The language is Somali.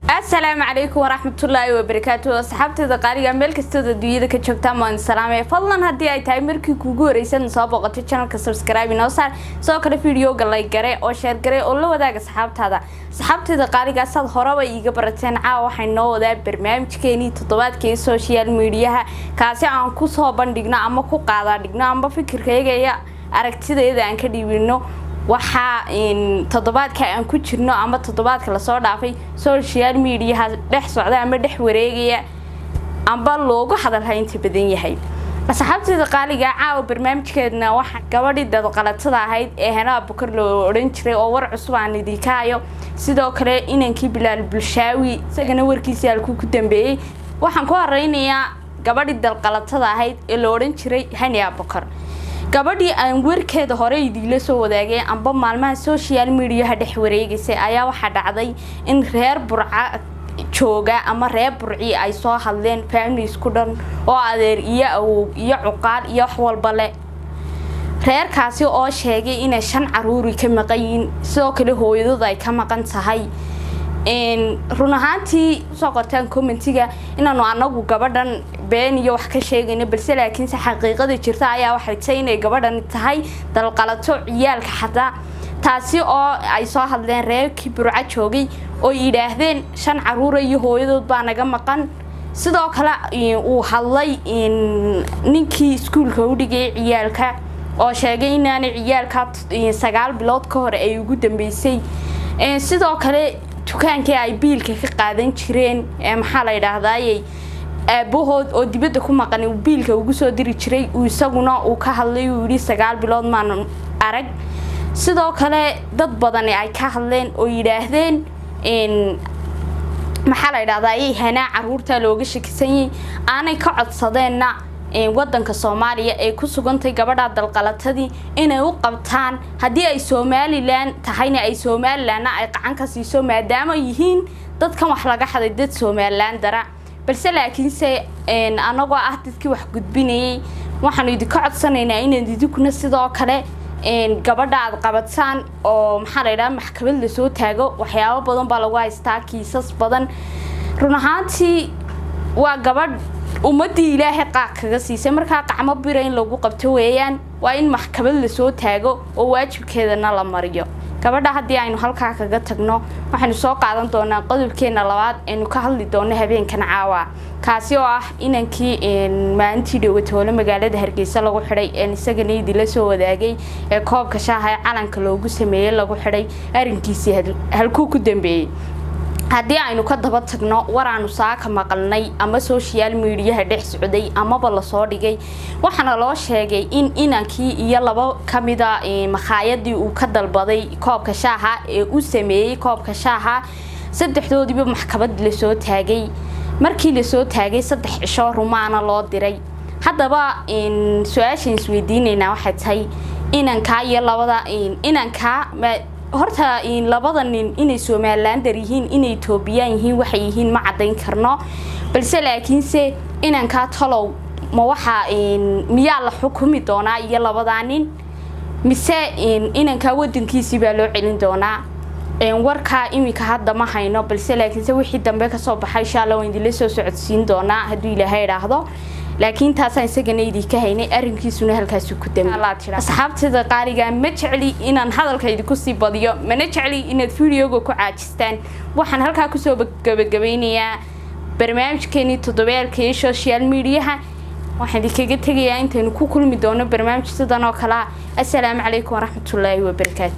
Asalaamu calaykum waraxmatullaahi wabarakaatu. Asxaabteeda qaaliga, meel kastood adduunyada ka joogtaan, waan salaamay. Fadlan, haddii ay tahay markii kuugu horeysan soo booqatay channelka, subscribe inoo saar. Sidoo kale videoga like gare oo share gare oo la wadaaga asxaabtaada. Asxaabteeda qaaliga, saad horeba iiga barateen, caawa waxay noo wadaa barnaamijkeenii toddobaadkii social mediaha, kaasi aan kusoo bandhigno ama ku qaadaa dhigno ama fikirkayga iyo aragtidayda aan ka dhiibino waxaa toddobaadka aan ku jirno ama toddobaadka lasoo dhaafay social mediaha dhex socda ama dhex wareegaya amba loogu hadalhaynta badan yahay. Asxaabteeda qaaliga, caawa barnaamijkeedna waxaa gabadhii dadqalatada ahayd ee Hanaa Bukar loo odhan jiray oo war cusub aan idinka hayo. Sidoo kale inankii Bilaal Bulshaawi, isagana warkiisii halkuu ku dambeeyey. Waxaan ku horeynayaa gabadhii dalqalatada ahayd ee la odhan jiray Hani Abukar. Gabadhii aan warkeeda hore idiinla soo wadaagay amba maalmaha social mediaha dhex wareegaysay ayaa waxaa dhacday in reer Burca jooga ama reer Burci ay soo hadleen, family isku dhan oo adeer iyo awow iyo cuqaal iyo wax walba leh, reerkaasi oo sheegay inay shan caruuri ka maqan yihiin, sidoo kale hooyadood ay ka maqan tahay. Run ahaantii, usoo qortaan commentiga inaanu anagu gabadhan been iyo wax ka sheegayno, balse laakiinse xaqiiqada jirta ayaa waxay tahay inay gabadhan tahay dalqalato ciyaalka xataa, taasi oo ay soo hadleen reerkii Burco joogay oo yidhaahdeen shan caruura iyo hooyadood baa naga maqan. Sidoo kale uu hadlay ninkii iskuulka u dhigayay ciyaalka oo sheegay inaanay ciyaalka 9 bilood ka hor ay ugu dambeysay. Sidoo kale dukaankii ay biilka ka qaadan jireen, maxaa la yidhaahdaayey, aabahood oo dibadda ku maqan uu biilka ugu soo diri jiray, uu isaguna uu ka hadlay, uu yidhi 9 bilood maanan arag. Sidoo kale dad badani ay ka hadleen oo yidhaahdeen, maxaa la yidhahdaa, ayay Hanaa caruurta looga shakisanyay, aanay ka codsadeenna wadanka Soomaaliya ee ku sugantay gabadha dalqalatadii inay u qabtaan, haddii ay Somaliland tahayna ay Somalilandna ay qacan ka siiso, maadaama yihiin dadkan wax laga xaday dad Somaliland dara. Balse laakiinse anagoo ah dadkii wax gudbinayay, waxaanu idinka codsanaynaa inaad idinkuna sidoo kale gabadha aad qabataan oo, maxaa la yidhaha, maxkamad lasoo taago. Waxyaabo badan baa lagu haystaa, kiisas badan. Run ahaantii waa gabadh ummadii Ilaahay qaaq kaga siisay, markaa qacmo bira in lagu qabto weeyaan. Waa in maxkamad lasoo taago oo waajibkeedana la mariyo gabadha. Haddii aynu halkaa kaga tagno, waxaynu soo qaadan doonaa qodobkeena labaad aynu ka hadli doono habeenkan caawa, kaasi oo ah inankii maalintii dhowatoole magaalada Hargeysa lagu xidhay een isagana idinla soo wadaagay, ee koobka shaaha ee calanka loogu sameeyey lagu xidhay. Arrinkiisii halkuu ku dambeeyey? Haddii aynu ka daba tagno waraanu saaka maqalnay ama social mediaha dhex socday amaba lasoo dhigay, waxaana loo sheegay in inankii iyo labo kamida makhaayadii uu ka dalbaday koobka shaaha ee u sameeyey koobka shaaha, saddexdoodiiba maxkamad lasoo taagay. Markii lasoo taagay, 3 cisho rumaana loo diray. Haddaba su-aashan isweydiineynaa waxay tahay, inankaa iyo labada inankaa horta, labada nin inay Somalilander yihiin, inay Etoobiyaan yihiin, waxay yihiin ma caddayn karno. Balse laakiinse inankaa talow ma waxaa miyaa la xukumi doonaa iyo labadaa nin, mise inankaa wadankiisii baa loo celin doonaa? Warkaa iminka hadda ma hayno, balse laakiinse wixii dambe kasoo baxay, insha Allah, waan idinla soo socodsiin doonaa hadduu Ilaahay idhaahdo. Laakiin taasaan isagana idinka haynay, arrinkiisuna halkaasi ku dambe. Asxaabteeda qaaliga, ma jecli inaan hadalka idinku sii badiyo, mana jecli inaad videoga ku caajistaan. Waxaan halkaa kusoo gabagabeynayaa barnaamijkeenii toddobaadka ee social mediaha. Waxaan idinkaga tegayaa intaynu ku kulmi doono barnaamij sidan oo kalea. Assalaamu calaykum waraxmatullaahi wabarakaatu.